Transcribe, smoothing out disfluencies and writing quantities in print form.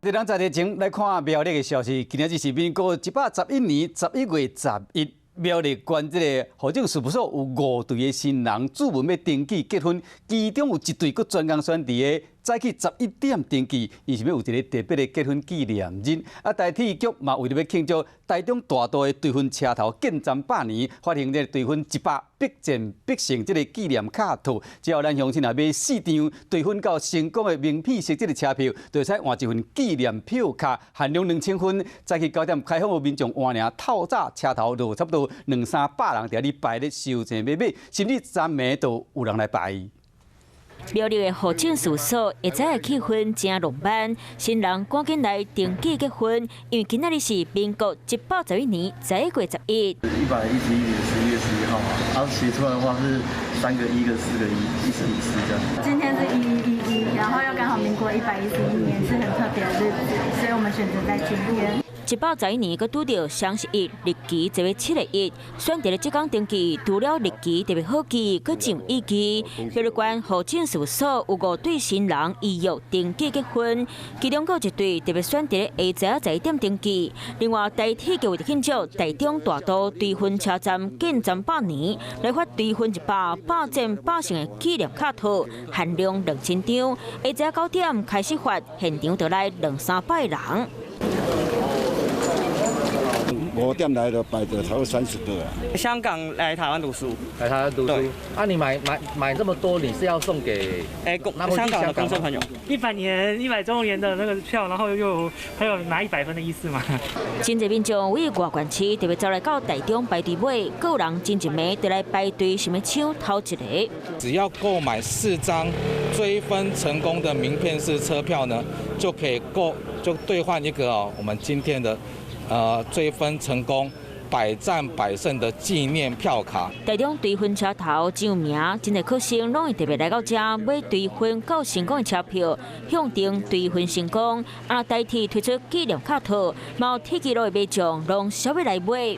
這咱十日前來看苗栗的消息，今仔日是民國111年11月11，苗栗縣這个戶政事務所有五對的新人主文欲登記結婚，其中有一對閣專工選佇个早起11點登記，𪜶是欲有一个特別的結婚紀念日。啊，台鐵局嘛為著欲慶祝台中大道的追分車頭建站百年，發行這个追分100必戰必勝這个紀念卡套。只要咱鄉親若買四張追分到成功的名片式這个車票，就會使換一份紀念票卡，限量2000份。早起9點開放予民眾換領，透早車頭就有差不多兩三百人佇遐咧排咧收錢欲買，甚至昨暝都有人來排。苗栗的戶政事務所下早的氣氛誠浪漫，新人趕緊來登記結婚，因為今仔日是民國111年11月11。111年11月11號嘛，然後寫出來的話是三個一跟四個一，一生一世這樣。今天是1111，然後又剛好民國111年，是很特別的日子，所以我們選擇在今天。111年，閣拄著雙十一日期特別七个一，選佇咧這工登記，除了日期特別好記，閣真有意義。苗栗縣戶政事務所有五對新人預約登記結婚，其中閣有一對特別選佇咧下晝11點登記。另外，台鐵局為著慶祝台中大道追分車站建站百年，來發追分100百戰百勝的紀念卡套，限量2000張。下晝9點開始發，現場就來兩三百人。 5點來就排著超過30個啊！香港來台灣讀書，來台灣讀書。啊，你買這麼多，你是要送給香港的工作朋友？100年100週年的那個票，然後又還有拿100分的意思嘛？真濟民眾為外縣市特別走來到台中排隊買，閣有人前一暝就來排隊，想欲搶頭一个。只要購買四張追分成功的名片式車票呢，就可以就兌換一個哦，我們今天的追分成功，百戰百勝的紀念票卡。台中追分車頭真有名，真濟考生攏會特別來到遮買追分到成功的車票，象徵追分成功。啊，台鐵推出紀念卡套，嘛有鐵支路的民眾攏想欲來買。